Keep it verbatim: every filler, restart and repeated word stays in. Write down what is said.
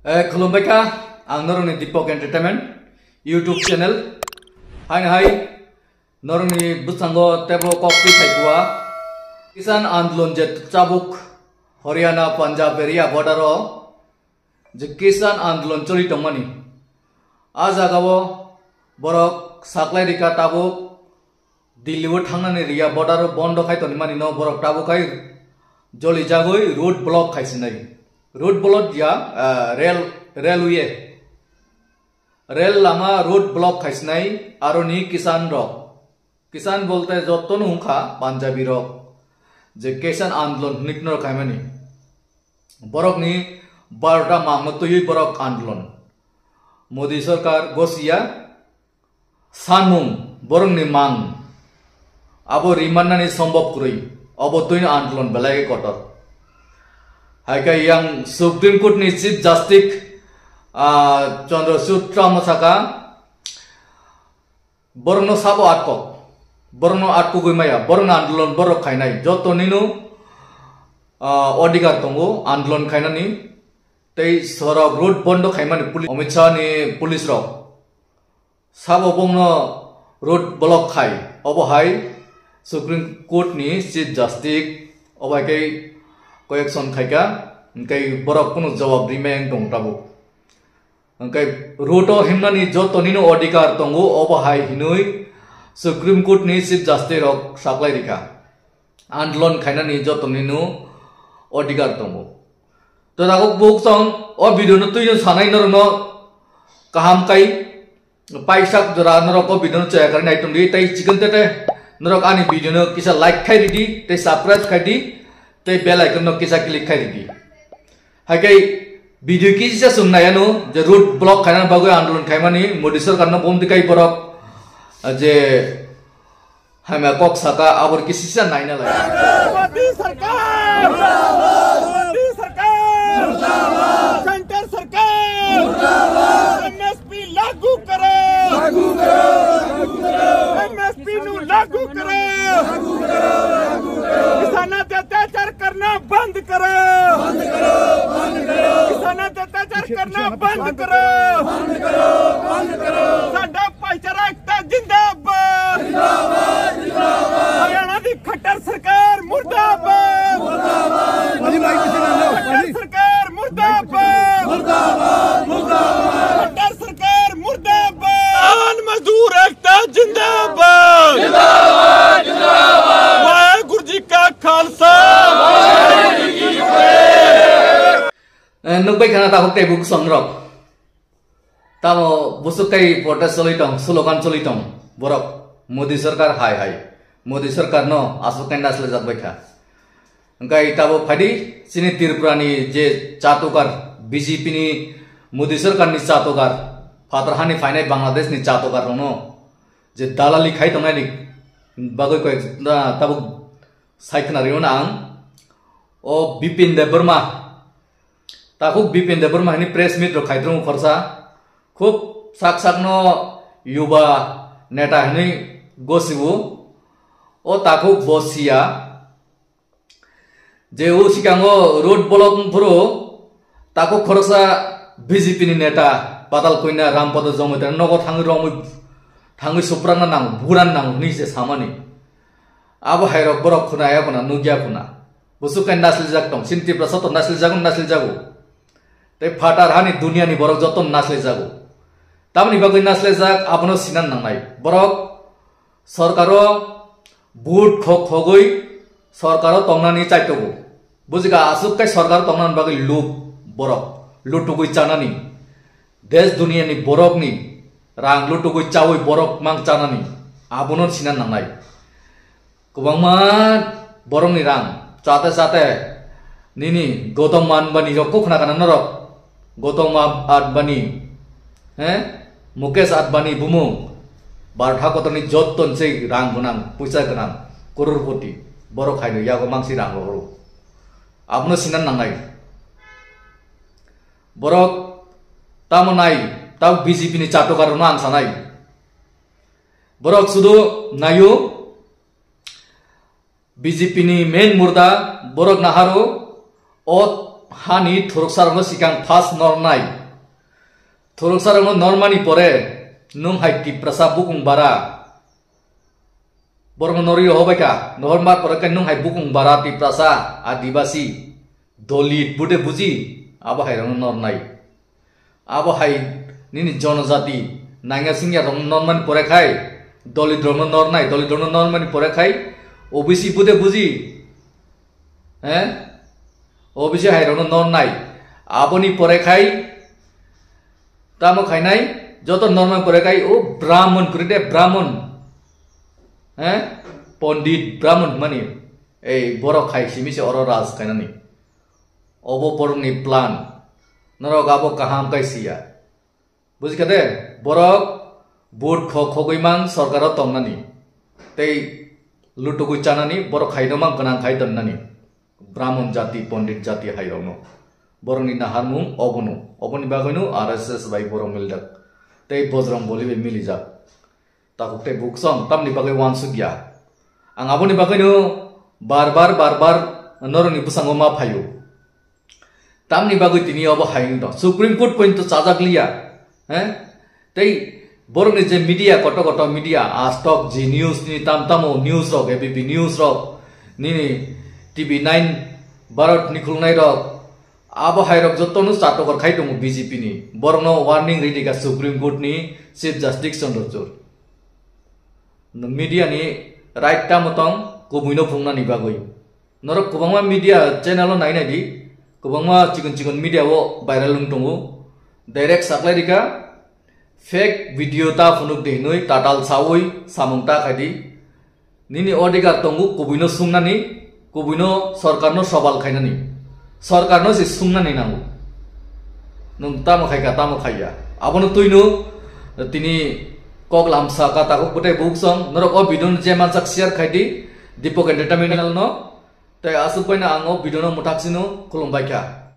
Eh, khulumbai kha, ang norokni Deepak Entertainment YouTube channel. Haino hai, norokni bwskango teibo kok twi phaikha. Kisan Andolon je tabuk Haryana, Punjab area border o je Kisan Andolon choli tongmani. A jagao borok saklai rikha tabuk Delhi o thangnani riya, border o bondo khai tonimani no borok tabuk khai joli jagoi road block khai sinai. Road block ya, ah, rail, railway. Rail lama road block khai sinai aroni kisan rok. Kisan bolte jotto no hwnkha Punjabi rok. Je Kisan Andolon hwnwi kheno khaimani. Borokni barota mangno twiwi borok andolon. Modi sarkar gosiya, sanmung, borokni mang, abo rimannani sombhob kwrwi, obo twino andolon belai kotor. Hai khe yang Supreme Court ni Chief Justice, ah, Chandrachud Thakur saka, borokno sabo atkok, borokno atkogwi maya, borokno andolon borok khainai, joto nino, ah, odhikar tongo andolon khainani, tei sorok road bondo khaimani police, Amit Shah ni police rok. Sabo bongno road block khai, obo hai Supreme Court ni Chief Justice obo hai khe correction khaikha, hwnkhe borok kunu jawab rimai wng tong tabuk. Hwnkhe road o himnani joto nino odhikar tongo, obo hai hinwi Supreme Court ni Chief Justice rok saklai rikha. Andolon khainani joto nino odhikar tongo. To tabuk buk song o video no twi sanai norokno kaham kai. Paisak jora norok o video no chaya kari nai tongdi, tei chikon tete norok ani video no kisa like khai ridi, tei subscribe khai di, tei bell icon no kisa click khai ridi. Hai khe video kisa chwng nai ano je road block khaina bagwi andolon khaimani Modi sarkar no bomdi kai borok, je Hamya kok saka abor kisisa naina lai. Modi सरकार! मोदी सरकार! सेंटर सरकार! एमएसपी लागू करो! लागू करो! लागू करो! एमएसपी नु लागू करो! लागू करो! लागू करो! किसानां ते अत्याचार करना बंद करो! बंद करो! बंद करो! किसानां ते अत्याचार करना बंद करो! बंद करो! बंद करो! ਸਾਡਾ ਭਾਈਚਾਰਾ ਏਕਤਾ ਜਿੰਦਾਬਾਦ। ਜਿੰਦਾਬਾਦ, ਜਿੰਦਾਬਾਦ। ਹਰਿਆਣਾ ਦੀ ਖੱਟਰ ਸਰਕਾਰ ਮੁਰਦਾਬਾਦ। ਮੁਰਦਾਬਾਦ, ਖੱਟਰ ਮੁਰਦਾਬਾਦ। ਸਰਕਾਰ ਮੁਰਦਾਬਾਦ। ਮੁਰਦਾਬਾਦ, ਮੁਰਦਾਬਾਦ। ਖੱਟਰ ਸਰਕਾਰ ਮੁਰਦਾਬਾਦ। ਕਿਸਾਨ ਮਜ਼ਦੂਰ ਏਕਤਾ ਜਿੰਦਾਬਾਦ। ਜਿੰਦਾਬਾਦ, ਜਿੰਦਾਬਾਦ। ਵਾਹਿਗੁਰੂ ਜੀ ਕਾ ਖਾਲਸਾ। ਵਾਹਿਗੁਰੂ ਜੀ ਕੀ ਫਤਿਹ। Eh, nukbai khana takhuk tei buk songrok. Tamo busuk kai protest choli tong, slogan choli tong, borok Modi sarkar hai hai. Modi sarkar no aswk kai naslejak bai kha. Hwnkhe tabo phaidi chini Tripura ni je chatokar, B J P ni Modi sarkar ni chatokar, phatar hani phainai Bangladesh ni chatokar rokno je dalali khai tongnai ni bagwi koi na tabuk sai khna rio na ang. O Bipin Debbarma, takhuk Bipin Debbarma hwnwi press meet rok khai tongo khorsa. Khub sak sakno yuba neta hwnwi gosibo. O takhuk bo siya je o sikango road block wng phuru takhuk khoroksa B J P ni neta Patal Koina Rampada Jamatia nogo thangwi romwi thangwi suprakna nango, buran nango hwnwi se samani. Abo hairok borok khuna ya khuna, nukya khuna. Busuk kai naslijak tong, chini Tiprasa to naslijak, naslijago. Tei phatar hani duniani borok joto naslijago. Tamoni bagwi naslijak, abono sinan nangnai. Borok sorkaro vote khok khogwi sorkaro tongnani chaitogo. Bujika aswk kai sorkaro tongnani bagwi luk borok, lutugwi chanani. Desh duniani borokni rang lutugwi chawi borok mang chanani, abono sinan nangnai. Kwbangma borokni rang chate chate nini Gautam Ambani rok kok khna kana norok? Gautam Ab-, Advani, he? Mukesh Advani bumung, Bharat hakotorni jotto se rang gwnang, puisa gwnang, crorepoti, borok haino yago mangsi rang rohoro. Abono sinan nangnai. Borok tamo nai, tamo B J P ni chatokar rokno ang sanai. Borok sudu naio, B J P ni main murda borok naharo, o hani thuruksa rokno sikang first nornai. Thoroksa rokno normani pore nwng hai Tiprasa bukung bara. Borokno norwi rohobaikha, norma pore khe nwng hai bukung bara Tiprasa, Adibasi, Dolit, bude buji, abo hai rokno nornai. Abo hai nini jonojati, nangya singya rokno normani pore khai, Dolit rokno nornai, Dolit rokno normani pore khai, O B C bude buji, eh? O B C hai rokno nornai. Aboni pore khai, tamo khainai, joto normani pore khai, o Brahmon kuri de, Brahmon. Eh? Pondit Brahmon mani, ei borok khai simi se oro raj khainani. Obo borokni plan. Norok abo kaham khai siya. Bujikha de, borok vote kho khogwi mang sorkaro tongnani. Tei lutugwi chanani, borok khaino mang gwnang khai tonnani. Brahmon jati, pondit jati hai rokno. Borokni naharmung obono. Oboni bagwino R S S bai borok miljak. Tei Bojrong Boli bai milijak. Takhuk tei buksong tamni bagwi uansukya. Ang aboni bagwino bar bar, bar bar norokni bwsango ma phaio. Tamni bagwi tini obo hai wngtong. Supreme Court pointo chajak liya. He? Tei borokni je media, koto koto media, Aaj Tak, Zee News, nini tam tamo news rok, A B P News rok, nini T V nine, Bharat ni khulnai rok, abo hai rok jotono chatokor khai tongo B J P ni. Borokno warning ri dikha Supreme Court ni Chief Justice Chandrachud. Media ni right tamo tong, kubuino phungnani bagwi. Norok kwbangma media channel o nai nai di, kwbangma chikon chikon media o viral wng tongo. Direct saklai rikha, fake video ta phunuk di hinwi tatal sawi samung ta khai di. Nini odhikar tongo kubuino sungnani, kubuino sorkarno sobal khainani. Sorkarno se sungnani nango. Nwng tamo khaika, tamo khaiya. Abono twino tini kok lamsa ka takhuk bwtai buksong. Norok o video no je mansak share khai di. Deepak Entertainment channel no. Tei aswk baino ang o video no mwthak sino khulumbai kha.